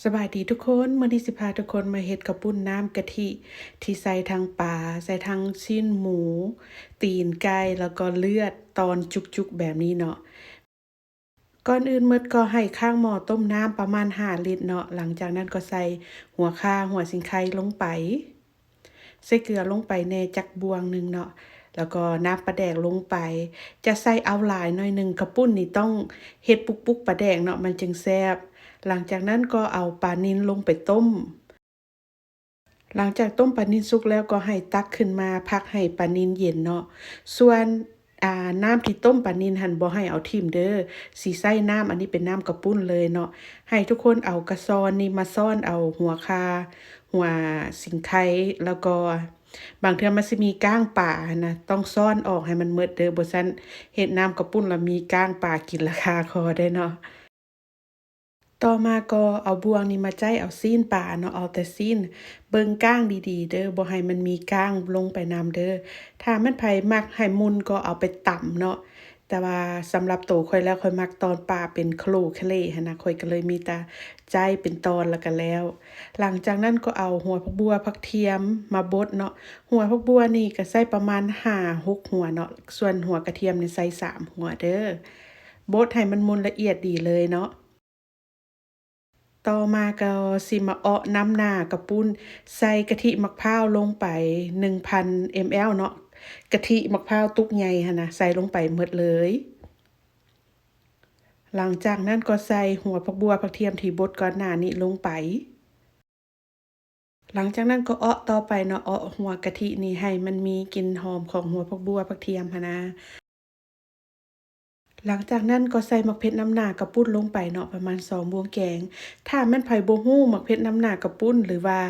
ສະບາຍດີທຸກຄົນ, ມື້ນີ້ຊິພາທຸກຄົນມາເຮັດເຂົ້າປຸ້ນນ້ຳກະທິ ທີ່ໃສ່ທັງປາ, ໃສ່ທັງຊີ້ນໝູ, ຕີນໄກ່ ແລ້ວກໍເລືອດຕອນຈຸກໆແບບນີ້ເນາະ. ກ່ອນອື່ນໝົດກໍໃຫ້ຄ້າງໝໍ້ຕົ້ມນ້ຳປະມານຫ້າລິດເນາະ, ຫຼັງຈາກນັ້ນກໍໃສ່ຫົວຂ່າ, ຫົວສີໄຄລົງໄປ. ໃສ່ເກືອລົງໄປແດ່ຈັກບ່ວງໜຶ່ງເນາະ, ແລ້ວກໍນ້ຳປາແດກລົງໄປ. ຈະໃສ່ເອົາຫຼາຍໜ້ອຍໜຶ່ງ, ເຂົ້າປຸ້ນນີ້ຕ້ອງເຮັດປຸກໆປາແດກເນາະ, ມັນຈຶ່ງແຊບ. ຫຼັງຈາກນັ້ນກໍເອົາປານິນລົງໄປຕົ້ມ. ຫຼັງຈາກຕົ້ມປານິນສຸກແລ້ວກໍໃຫ້ຕັກຂຶ້ນມາພັກໃຫ້ປານິນເຢັນເນາະ. ສ່ວນ ອ່າ ນ້ຳທີ່ຕົ້ມປານິນຫັ້ນບໍ່ໃຫ້ເອົາຖິ້ມເດີ້, ຊິໃຊ້ນ້ຳອັນນີ້ເປັນນ້ຳເຂົ້າປຸ້ນເລີຍເນາະ. ໃຫ້ທຸກຄົນເອົາກະຊອນນີ້ມາຊ້ອນເອົາຫົວຂ່າ, ຫົວສີໄຄ, ແລ້ວກໍບາງເທື່ອມັນຊິມີກ້າງປາຫັ້ນນະ, ຕ້ອງຊ້ອນອອກໃຫ້ມັນໝົດເດີ້, ບໍ່ຊັ້ນເຮັດນ້ຳເຂົ້າປຸ້ນແລ້ວມີກ້າງປາກິນລະຄາຄໍເດ້ເນາະ. ຕໍ່ມາກໍເອົາບ່ວງນີ້ມາໄຈ້ເອົາຊີ້ນປາເນາະ, ເອົາແຕ່ຊີ້ນ, ເບິ່ງກ້າງດີໆເດີ້, ບໍ່ໃຫ້ມັນມີກ້າງລົງໄປນຳເດີ້. ຖ້າແມ່ນໃຜມັກໃຫ້ມຸ່ນກໍເອົາໄປຕຳເນາະ, ແຕ່ວ່າສຳລັບໂຕຂ້ອຍແລ້ວ ຂ້ອຍມັກຕອນປາເປັນໂຄລເຄເລຫັ້ນນະ, ຂ້ອຍກໍເລີຍມີແຕ່ໄຈ້ເປັນຕອນແລ້ວກໍແລ້ວ. ຫຼັງຈາກນັ້ນກໍເອົາຫົວຜັກບົ່ວ, ຜັກທຽມມາບົດເນາະ. ຫົວຜັກບົ່ວນີ້ກໍໃສ່ປະມານຫ້າຫົກຫົວເນາະ, ສ່ວນຫົວກະທຽມນີ້ໃສ່ສາມຫົວເດີ້. ບົດໃຫ້ມັນໝຸ່ນລະອຽດດີເລີຍເນາະ. ຕໍ່ມາກໍຊິມາເອາະນ້ຳໜ້າເຂົ້າປຸ້ນ, ໃສ່ກະທິໝາກພ້າວລົງໄປໜຶ່ງພັນເອັມແອລເນາະ, ກະທິໝາກພ້າວຕຸກໃຫຍ່ຫັ້ນນະ ໃສ່ລົງໄປໝົດເລີຍ. ຫຼັງຈາກນັ້ນກໍໃສ່ຫົວຜັກບົ່ວ, ຜັກທຽມທີ່ບົດກ່ອນໜ້ານີ້ລົງໄປ. ຫຼັງຈາກນັ້ນກໍເອາະຕໍ່ໄປເນາະ, ເອາະຫົວກະທິນີ້ໃຫ້ມັນມີກິ່ນຫອມຂອງຫົວຜັກບົ່ວ, ຜັກທຽມຫັ້ນນະ. ຫຼັງຈາກນັ້ນກໍໃສ່ໝາກເຜັດນ້ຳໜ້າເຂົ້າປຸ້ນລົງໄປເນາະ, ປະມານສອງບ່ວງແກງ. ຖ້າແມ່ນໃຜບໍ່ຮູ້ໝາກເຜັດນ້ຳໜ້າເຂົ້າປຸ້ນ ຫຼືວ່າ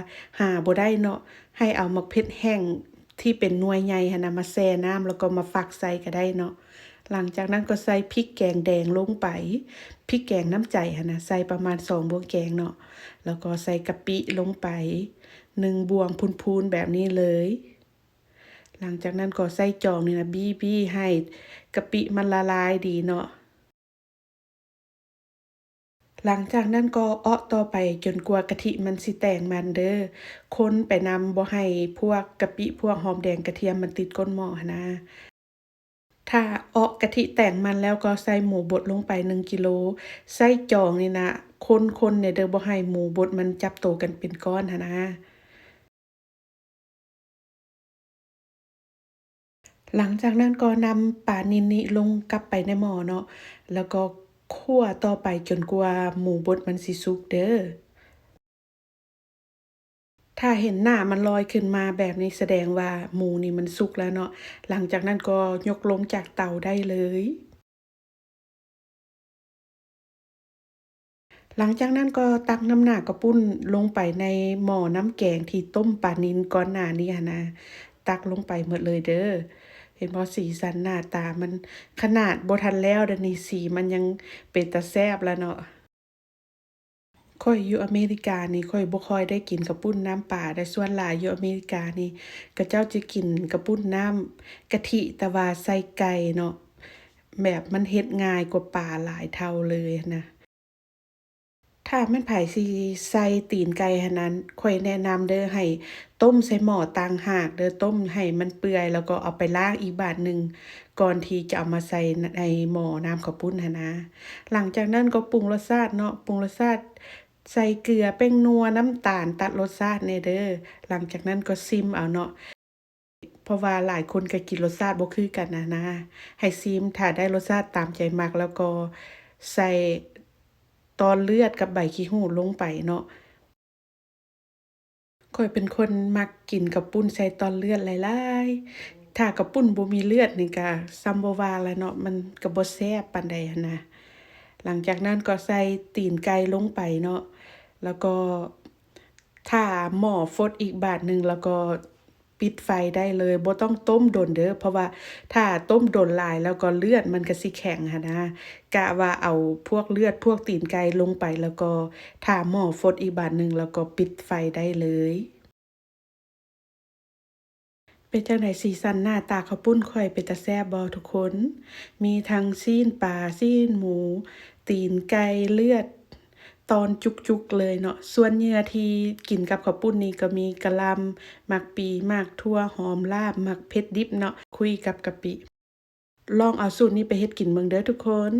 ຫາບໍ່ໄດ້ເນາະ, ໃຫ້ເອົາໝາກເຜັດແຫ້ງທີ່ເປັນໜ່ວຍໃຫຍ່ຫັ້ນນະ ມາແຊ່ນ້ຳ ແລ້ວກໍມາຟັກໃສ່ກໍໄດ້ເນາະ. ຫຼັງຈາກນັ້ນກໍໃສ່ພິກແກງແດງລົງໄປ, ພິກແກງນ້ຳໃຈຫັ້ນນະ ໃສ່ປະມານສອງບ່ວງແກງເນາະ, ແລ້ວກໍໃສ່ກະປິລົງໄປໜຶ່ງບ່ວງພູນໆແບບນີ້ເລີຍ. ຫຼັງຈາກນັ້ນກໍໃສ່ຈອງນີ້ນະ ບີ່ໆໃຫ້ກະປິມັນລະລາຍດີເນາະ. ຫຼັງຈາກນັ້ນກໍເອາະຕໍ່ໄປຈົນກວ່າກະທິມັນຊິແຕກມັນເດີ້. ຄົນໄປນຳ ບໍ່ໃຫ້ພວກກະປິ ພວກຫອມແດງ ກະທຽມມັນຕິດກົ້ນໝໍ້ຫັ້ນນະ. ຖ້າເອາະກະທິແຕກມັນແລ້ວກໍໃສ່ໝູບົດລົງໄປໜຶ່ງກິໂລ. ໃສ່ຈອງນີ້ນະ ຄົນໆແດ່ເດີ້ ບໍ່ໃຫ້ໝູບົດມັນຈັບໂຕກັນເປັນກ້ອນຫັ້ນນະ. ຫຼັງຈາກນັ້ນກໍນຳປານິນນີ້ລົງກັບໄປໃນໝໍ້ເນາະ, ແລ້ວກໍຂົ້ວຕໍ່ໄປຈົນກວ່າໝູບົດມັນຊິສຸກເດີ້. ຖ້າເຫັນໜ້າມັນລອຍຂຶ້ນມາແບບນີ້ ສະແດງວ່າໝູນີ້ມັນສຸກແລ້ວເນາະ. ຫຼັງຈາກນັ້ນກໍຍົກລົງຈາກເຕົາໄດ້ເລີຍ. ຫຼັງຈາກນັ້ນກໍຕັກນ້ຳໜ້າເຂົ້າປຸ້ນລົງໄປໃນໝໍ້ນ້ຳແກງທີ່ຕົ້ມປານິນກ່ອນໜ້ານີ້ຫັ້ນນະ, ຕັກລົງໄປໝົດເລີຍເດີ້. ເຫັນບໍ່ ສີສັນໜ້າຕາມັນ ຂະໜາດບໍ່ທັນແລ້ວເດນີ້ ສີມັນຍັງເປັນຕາແຊບແລ້ວເນາະ. ຂ້ອຍຢູ່ອາເມລິການີ້ ຂ້ອຍບໍ່ຄ່ອຍໄດ້ກິນເຂົ້າປຸ້ນນ້ຳປາເດ້. ສ່ວນຫຼາຍຢູ່ອາເມລິການີ້ ເຂົາເຈົ້າຈະກິນເຂົ້າປຸ້ນນ້ຳກະທິ ແຕ່ວ່າໃສ່ໄກ່ເນາະ, ແບບມັນເຮັດງ່າຍກວ່າປາຫຼາຍເທົ່າເລີຍຫັ້ນນະ. ຖ້າແມ່ນໃຜຊິໃສ່ຕີນໄກ່ຫັ້ນນະ ຂ້ອຍແນະນຳເດີ້ ໃຫ້ຕົ້ມໃສ່ໝໍ້ຕ່າງຫາກເດີ້, ຕົ້ມໃຫ້ມັນເປື່ອຍ ແລ້ວກໍເອົາໄປລ້າງອີກບາດໜຶ່ງ ກ່ອນທີ່ຈະເອົາມາໃສ່ໃນໝໍ້ນ້ຳເຂົ້າປຸ້ນຫັ້ນນະ. ຫຼັງຈາກນັ້ນກໍປຸງລົດຊາດເນາະ, ປຸງລົດຊາດ ໃສ່ເກືອ, ແປ້ງນົວ, ນ້ຳຕານ ຕັດລົດຊາດແດ່ເດີ້. ຫຼັງຈາກນັ້ນກໍຊິມເອົາເນາະ, ເພາະວ່າຫຼາຍຄົນກໍກິນລົດຊາດບໍ່ຄືກັນນະນະ. ໃຫ້ຊິມ, ຖ້າໄດ້ລົດຊາດຕາມໃຈມັກແລ້ວກໍໃສ່ຕອນເລືອດກັບໃບຂີ້ຫູລົງໄປເນາະ. ຂ້ອຍເປັນຄົນມັກກິນເຂົ້າປຸ້ນໃສ່ຕອນເລືອດຫຼາຍໆ. ຖ້າເຂົ້າປຸ້ນບໍ່ມີເລືອດນີ້ກະສ່ຳບໍ່ວ່າແລ້ວເນາະ, ມັນກະບໍ່ແຊບປານໃດຫັ້ນນະ. ຫຼັງຈາກນັ້ນກໍໃສ່ຕີນໄກ່ລົງໄປເນາະ, ແລ້ວກໍຖ້າໝໍ້ຟົດອີກບາດໜຶ່ງ ແລ້ວກໍປິດໄຟໄດ້ເລີຍ, ບໍ່ຕ້ອງຕົ້ມດົນເດີ້, ເພາະວ່າຖ້າຕົ້ມດົນຫຼາຍແລ້ວກໍເລືອດມັນກະຊິແຂງຫັ້ນນະ. ກະວ່າເອົາພວກເລືອດ ພວກຕີນໄກ່ລົງໄປ ແລ້ວກໍຖ້າໝໍ້ຟົດອີກບາດໜຶ່ງ ແລ້ວກໍປິດໄຟໄດ້ເລີຍ. ເປັນຈັ່ງໃດ ສີສັນໜ້າຕາເຂົ້າປຸ້ນຂ້ອຍ ເປັນຕາແຊບບໍ່ທຸກຄົນ? ມີທັງຊີ້ນປາ, ຊີ້ນໝູ, ຕີນໄກ່, ເລືອດ, ຕອນຈຸກໆເລີຍເນາະ. ສ່ວນເຫຍື່ອທີ່ກິນກັບເຂົ້າປຸ້ນນີ້ກໍມີກະຫຼ່ຳ, ໝາກປີ, ໝາກຖົ່ວ, ຫອມລາບ, ໝາກເຜັດດິບເນາະ, ຄຸຍກັບກະປິ. ລອງເອົາສູດນີ້ໄປເຮັດກິນເບິ່ງເດີທຸກຄົນ.